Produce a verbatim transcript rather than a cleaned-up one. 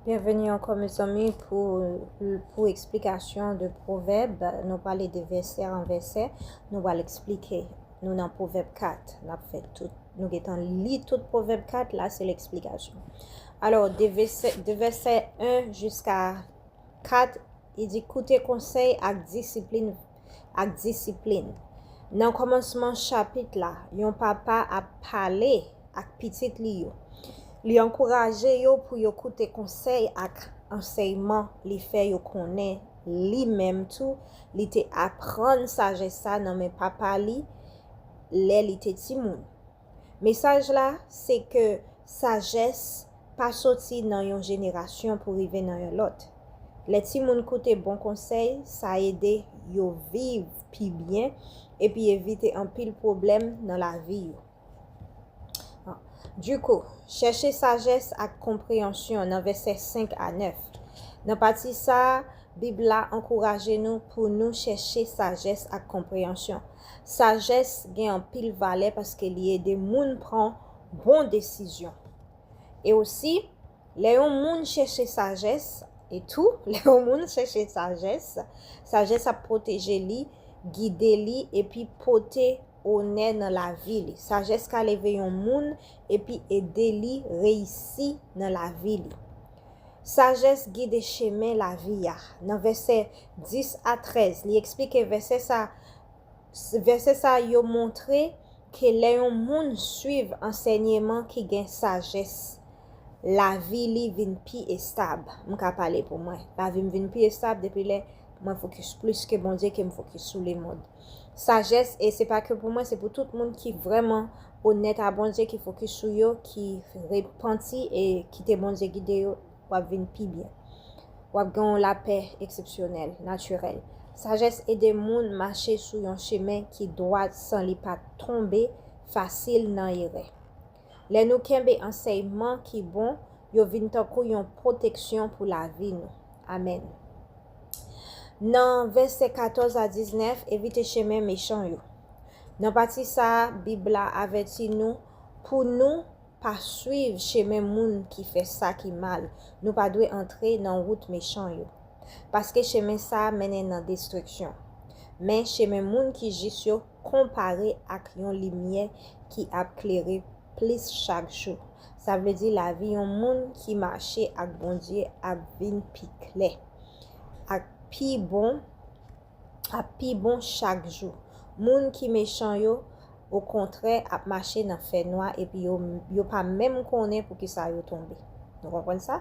Byenveni ankò, mezanmi, pou, pou eksplikasyon de pwovèb. Nou pale de vèsè an vèsè. Nou pral eksplike. Nou nan Pwovèb kat. N ap fè tout. Nou gentan li tout Pwovèb kat. La, se leksplikasyon. Alò, de vèsè, de vèsè en jiska kat, li di, koute konsèy ak disiplin, ak disiplin. Nan kòmansman chapit la, yon papa ap pale ak pitit li yo. Li ankouraje yo pou yo koute konsèy ak ansèyman. Li fè yo konnen li menm tou, li te aprann sajès sa nan men papa li lè li te timoun. Mesaj la, se ke sajès pa soti nan yon jenerasyon pou rive nan yon lòt. Lè timoun koute bon konsèy, sa ede yo viv pi byen epi evite anpil pwoblèm nan lavi yo. Dikou, chèche sajès ak konpreyansyon nan vèsè senk a nèf. Nan pati sa a, Bib la ankouraje nou pou nou chèche sajès ak konpreyansyon. Sajès gen anpil valè paske li ede moun pran bon desizyon. E osi, lè yon moun chèche sajès, e tou, lè yon moun chèche sajès, sajès ap pwoteje li, gide li, epi pote onè nan lavi li. Sajès ka leve yon moun epi ede li reyisi nan lavi li. Sajès gide chemen lavi a. Nan vèsè dis a trèz, li eksplike vèsè sa, vèsè sa yo montre ke lè yon moun swiv ansèyman ki gen sajès, lavi li vin pi estab. M ka pale pou mwen. Lavi m vin pi estab depi lè mwen fokis plis ke Bondye ke m fokis sou lemonn. Sajès, e se pa ke pou mwen, se pou tout moun ki vrèman onèt a Bondye, ki fokis sou yo, ki repanti e kite Bondye gide yo, w ap vin pi byen. W ap gen yon lapè eksepsyonèl, natirèl. Sajès ede moun mache sou yon chemen ki dwat san li pa tonbe fasil nan erè. Lè nou kenbe ansèyman ki bon, yo vin tankou yon pwoteksyon pou lavi nou. Amèn. Nan vèsè katòz a diznèf, evite chemen mechan yo. Nan pati sa a, Bib la avèti nou pou nou pa swiv chemen moun ki fè sa ki mal. Nou pa dwe antre nan wout mechan yo. Paske chemen sa a mennen nan destriksyon. Men chemen moun ki jis yo konpare ak yon limyè ki ap klere plis chak jou. Sa vle di lavi yon moun ki mache ak Bondye ap vin pi klè, ap pi bon, ap pi bon chak jou. Moun ki mechan yo, okontrè, ap mache nan fènwa epi yo, yo pa menm konnen poukisa yo tonbe. Nou konprann sa?